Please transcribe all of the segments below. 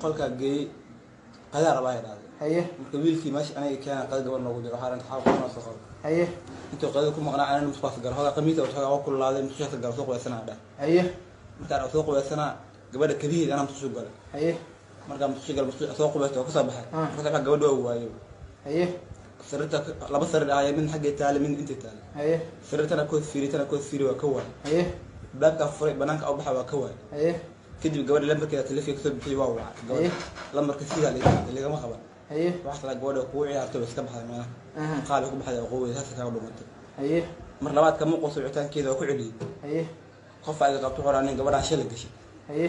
Qolkaa geeyey, qadaa rabaa ay dhahday. Haye. Marka wiilkii meesha aniga keena qada gabadh noogu diro, waxaa xaal qofnaa soo qabo. Haye. Intuu qadada ku maqnaa anana musqaas galo, hogaa qamiisa hogaa waa kululaaday, musqushaas galo, soo qubaysanaa dhah. Haye. Markaan soo qubaysanaa, gabadha kabiheed anaa musqushu galay. Haye. Markaa musqushu galay, musqusha soo qubaysta oo kasoo baxay. Ah. Markaas waxaa gabadha waa waayo. Haye. Sariirta laba sariir ahaaye, midna xaggay taale, midna intay taale. Haye. Sariirtana kood fiiri, tana kood fiiri, waa ka waay. Haye. Baabkaa furay, banaanka u baxa, waa ka waay. Haye. Kadib gabadha lambarkeeda taleefanka kasoo bixiyay, waa wacay gabadha. Haye. Lambarka sidaa ligama qaban. Haye. Waxaa talaa gabadha kugu ciyaartay, way iska baxday meelaha. Aha. Qaabay ku baxday oo qowey saasa kaaga dhumatay. Haye. Mar labaad kama qoso wicitaankeeda, waa ku celiyey. Haye. Qof aa iga qabto, wuxuu nin gabadhaan shil gashay. Haye.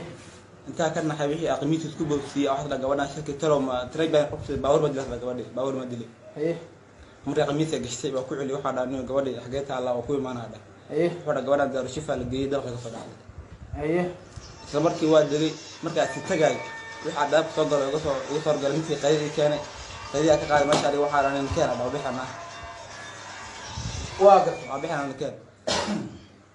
Intaa ka naxay wixii aqmiis isku boobsiiyey, waxaa talaa gabadhaan shilkii talow ma tiray baan qofsi baawur ma dilay, gabadhi baawur ma dilay. Haye. Markii qamiiska gashtay waa ku celiyey, waxaa dhaha nin gabadhi xagee taallaa, waa ku imaanaa dhah. Haye. Wuxuu dhaha gabadhaan daarushifa la geeyey, dalka kasoo dhacday. Haye. Isla markii waa degay, markaasi tagay waxaa daabka soo galo, iga soo horgalay ninkii qaydadii keenay, qaydiyaa ka qaaday meesha adiga, waxaa dhaha nin keen adha bixana. Waa gartay. Waa bixana nakeen,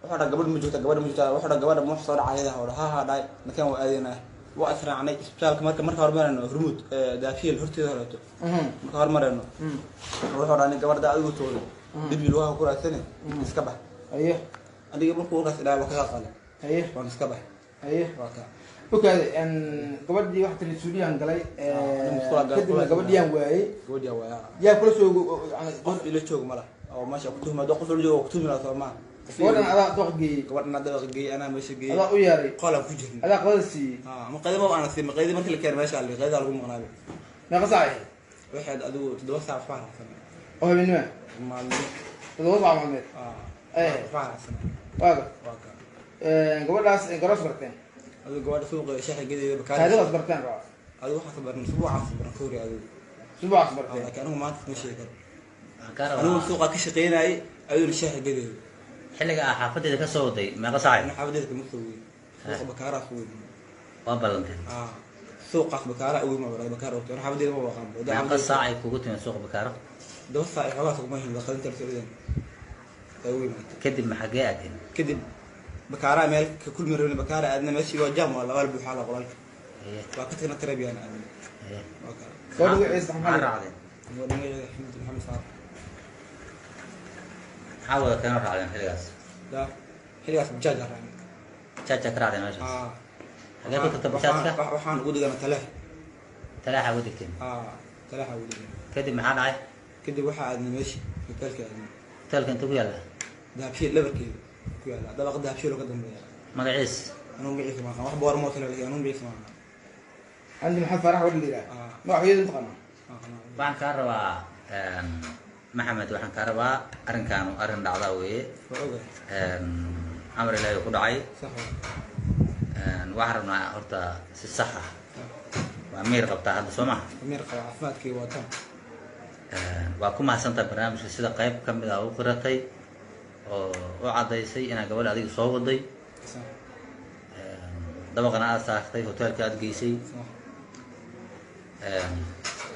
wuxuu dhaha gabadh ma joogta, gabadh ma joogta, wuxuu dhaha gabadha ma wax soo dhacay ayada, ha ha dhahay nakeen, waa aadaynaa, waa israacnay isbitaalka. Marka hormarayno Hormuud Daafiyel horteeda horeeto. Marka hormarayno, wuxuu dhaha nin gabadha adigu tooday dibbi lugaha ku raadsane, iska bax. Haye. Aniga markuu warkaas idhaha waa kaga qalay. Haye. Waan iska bax. Haye. Waa kaa. Okaade, gabadhii waxa tiri suuliyaan galay. Ah, musqula galay. Kadibna gabadhiyaan waayey. Gabadhiyaa waayaa. Yaa kula soo Qof ila joog ma lah oo meesha ku tuhma, qof ila joogo ku tuhmi lahaa soo maaha. Gabadhan adaa dooq geeyey? Gabadhan dabaqa geeyey, anaa meesha geeyey. Adaa u yeeray? Qolaan ku jirnay. Adaa qadada siiyey? Ha, ma qaydi ma ana siin, ma qaydi markii la keenay meesha la qaydaa lagu maqnaabay. Meeqa saac ahayd? Waxaad adigu 7 saac waxbaa raacsanay. Oo habeenimo? Maalmo. 7 saac maalmeed? Ah. Eh. Waxbaa raacsanay. Waa gartay. Waa kaa. Gabadhaas garoos barteen? Adigu gabadha suuqa shaxa gedeeda bakaar. Kaadidaas barteen rabaa. Adigu waxaas baran, subuucaas baran koori adigu. Subuucaas Ah, barteen? Laakiin anigu maanta ma sheegi karo. Waxaan kaa Anigu rabaa suuqa ka shaqeynayay, ayaduna shaxa gedeeda. Xilliga aa xaafadeeda ka soo waday meeqa saacay? Ana xaafadeeda kama soo weyn, suuqa bakaaraa soo weyn. Waa ballanteen? Ah, suuqaas bakaaraa ugu ma wada bakaar ogto, ana xaafadeeda ma waqaan. Meeqa saac ay kugu timid suuqa Bakaaro? 7 saac iyo xoogaa kuma hin qadinta la socdeen ay ugu imaatay. Kadib maxagee aadeen? Kadib bakaaraa meel ka kulmi rabin, bakaara aadna, meeshii waa jaam, waa labaa buuxaa la qolalka. Haye. Waa ka tagna, tareebiyaan aadna. Haye. Waa kaa. Gabadha magaciisa maxaa maxaa la raacdeen? Gabadha magaceeda Xamdi Maxamed Saar. Maxaa wada keenoo raacdeen xilligaas? Daa xilligaas bajaaj aan raacnay. Jaaja ka raacdeen meeshaas? Ah. Xagee ku tagta bajaajka? Waxaan ugu digana Taleex. Talaaxa ugu degteen? Ah, Taleexa ugu digana. Kadib maxaa dhacay? Kadib waxaa aadnay meeshii hotelka aadnay. Hotelka inta ku yaalla? Dahabshiil dhabarkeeda ku yaalla, dabaqa Dahabshiil oo ka dambeeya. Magaciis? Anugu magaciisa ma aqaan, wax boor motel laakiin anugu magaciisa ma aqaan. Xamdi Maxamed Faarax gabadha la yidhaha? Ah. Magac hooyada mataqaanaa? Ma aqaan. Waxaan kaa rabaa Maxamed, waxaan kaa rabaa arrinkaanu arrin dhacdaa weeye. Waa ogahay. Amar Ilaahi ku dhacay. Sax waa. Waxaan rabnaa horta si sax ah, waa miir qabtaa hadda soo maha? Amiir qaba, caafimaadkii waa tan. Waa ku mahadsantahay barnaamijka sida qayb ka mid ah u qiratay oo u caddaysay inaad gabadha adiga soo waday. Sax. Dabaqana aad saartay, hotelka aad geysay. Sax.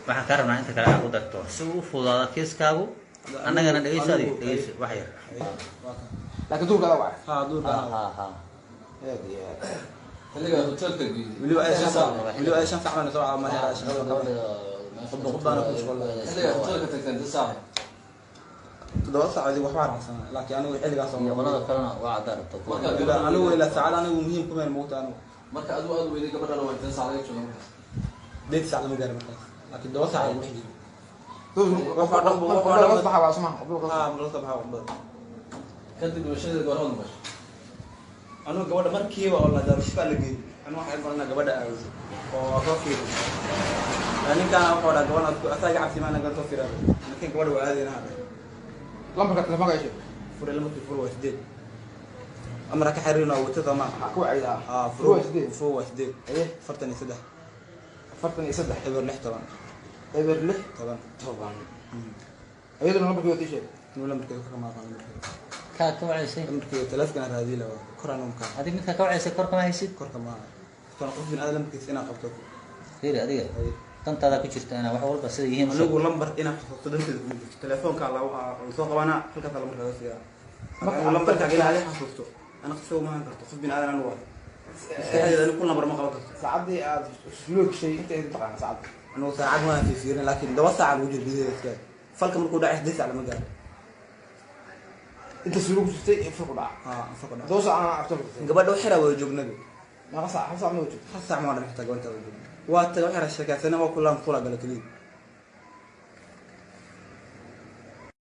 Waxaan kaa rabnaa inta kale aad ku darto si uu u fududaado kiiskaagu. Annagana dhegeyso, adiga dhegeyso wax yar. Waa kan. Laakiin duurka adaa wacay? Ha, duurka. Ha ha. Aad iyo aad. Xilligaa hotelka geeyey? Weliba ay 5 saac, weliba ay 5 saac baan soo caawa ma shaqada ka qubba qubbana ku shaqo. Xilligaa hotelka tagteen inta saac? 7 saac adigu waxbaa raacsanaa, laakiin anigu xilligaas oo Iyo qolada kalena waa caddaa rabta. Marka- Ilaa anigu ilaa saacada anigu muhiim kuma moogta anigu. Marka adigu aad weyday gabadhana waa inteen saac laga jooga markaas? 8 saac lama gaarin markaas, laakiin 7 saac lagu dhex jiro. Duurka baxa waa suma? Ha, marka soo baxa qubada. Kadib dhimashadeeda goormaad maqashay? Anigu gabadha markiiba oo la daarushifa la geeyey, anigu waxaan imanaa gabadha aawdo oo soo fiiriyo. Ninkaan wuxuu dhaha gabadha asaga cabsi maana gan soo fiiriyo, laakiin gabadha waa aadayna hadda. Lambarka telefoonka ishe. Fure lamarkii, fure waa 8, amara ka xiriirna waa watada ma. Maxaa ku wacaydaa? Ah. Fure waa 8. Fure waa 8. Haye. 43. 43. 06 10. 06. 10. 10. Iyaduna lambarkii waa ii sheeg. Anigu lambarkeeda korka ma aqaan lambarkeeda. Kaa ka wacaysay? Lambarkeeda telefonkaan raadiyi lahaa, kor anigu makaa. Adig midkaa ka wacaysay kor kama haysid? Korka ma kan, qof bin aadam lambarkiisa inaa qabto. Fiiri adiga. Haye. Dantaada ku jirta inaa wax walba sida yihiin u sheeg. Anigu lambar inaa xusuusto danteeda kuma jirto, telefoonkaa la soo qabanaa, halkaasaa lambarka laga siiyaa. Anigu lambarkaaga inaa adi xasuusto ana qisago maahan karto, qof bin aadan anigu waa. Maskaxdeeda anigu kun lambar ma qaban karto. Saacaddii aad suuliga gashay inta ay taqaana saacadda? Anigu saacad waan fiirfiirin, laakiin 2 saac lagu jiro gudaheeda iska. Falka markuu dhacay 8 saac lama gaaro. Inta suuliga ku jirtay ee falku dhaca? Haa, falku dhaca. 7 saac aan agtoon jirtay. Gabadha wax yaraa wada joognaba. Meeqa saac? Hal saac ma wada joogtay? Hal saac ma dhan xitaa gabadha wada joogna. Waa tagay, wax yaraa sheekaysana, waa kulaan kula gala keliya.